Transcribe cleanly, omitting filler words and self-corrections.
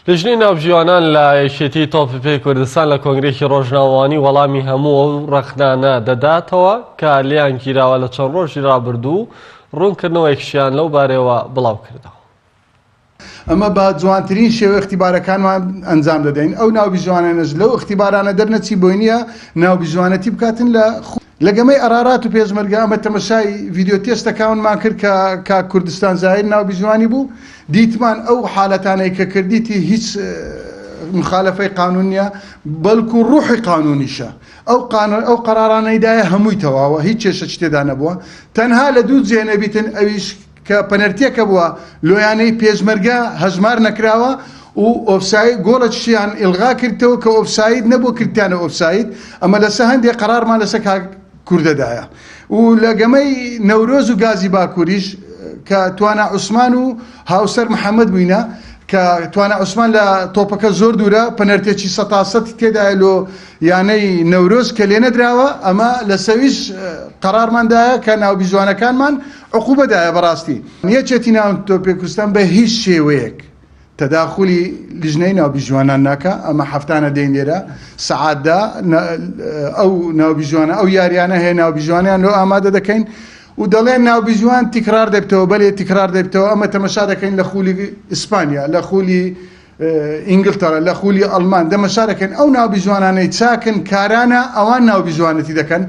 لیژنەی ناوبژیوانان لە یەکێتی تۆپی پێی کوردستان لە کۆنگرێکی ڕۆژنامەوانی وەڵامی هەموو ئەو ڕەخنانە دەداتەوە کە لێیان گیراوە لە چەند ڕۆژی ڕابردوو و ڕوونکردنەوەیەکیشیان لەو بارەیەوە بڵاو کردەوە. ئەمە بە جوانترین شێوە ئیختیبارەکانمان ئەنجام دەدەین، ئەو ناوبژیوانانەش لەو ئیختیبارانە دەرنەچی بۆی نییە ناوبژیوانەتی بکاتن لە لە گەمەی ئەرارات و پێشمەرگە ئەمە تەمەشای ڤیدیۆ تێستەکانمان کرد کە کاک کوردستان زاهیر ناوبژیوانی بوو دیتمان ئەو حالەتانەی کە کردیتی هیچ مخالەفەی قانون نییە بەڵکو ڕوحی قانونیشە ئەو قانون ئەو قەرارانەی دایە هەمووی تەواوە هیچ کێشەکی تێدا نەبووە تەنها لە دوو جێ نەبیتن ئەویش کە پەنەرتیەکە بووە لۆیانەی پێشمەرگە هەژمار نەکراوە و ئۆفساید گۆڵەکیشیان ئیلغا کردتەوە کە ئۆفساید نەبووە کردتیانە ئۆفساید ئەمە لەسە هەندێ قەرارمان لەسە کاک کوردەدایە و لە گەمەی نەورۆز و گازی باکووریش کە توانا عوسمان و هاوسەر محەممەد بووینە کە توانا عوسمان لە تۆپەکە زۆر دوورە پەنەرتێکی سەتاسەتی تێدایە لۆ یانەی نەورۆز کە لێنەدراوە ئەمە لەسەویش قەرارمان دایە کە ناوبیژوانەکانمان عقوبە دایە بەڕاستی یەکێتی ناو تۆپی کوردستان بە هیچ شێوەیەک تەداخولی لیژنەی ناوبیژوانان ناکا ئەمە هەفتانە دێین لێرە سەعاتدا ئەو ناوبیژوانە ئەو یاریانە هەیە ناوبیژوانیان لۆ ئامادە دەکەین و دەڵێن ناوبیژوان تکرار دەبتەوە بەلێ تکرار دەبتەوە ئەمە تەمەشا دەکەین لە خولی ئیسپانیا لە خولی ئینگلتەرا لە خولی ئەڵمان دەمەشا دەکەین ئەو ناوبیژوانانەی چاکن کارانە ئەوان ناوبیژوانەتی دەکەن.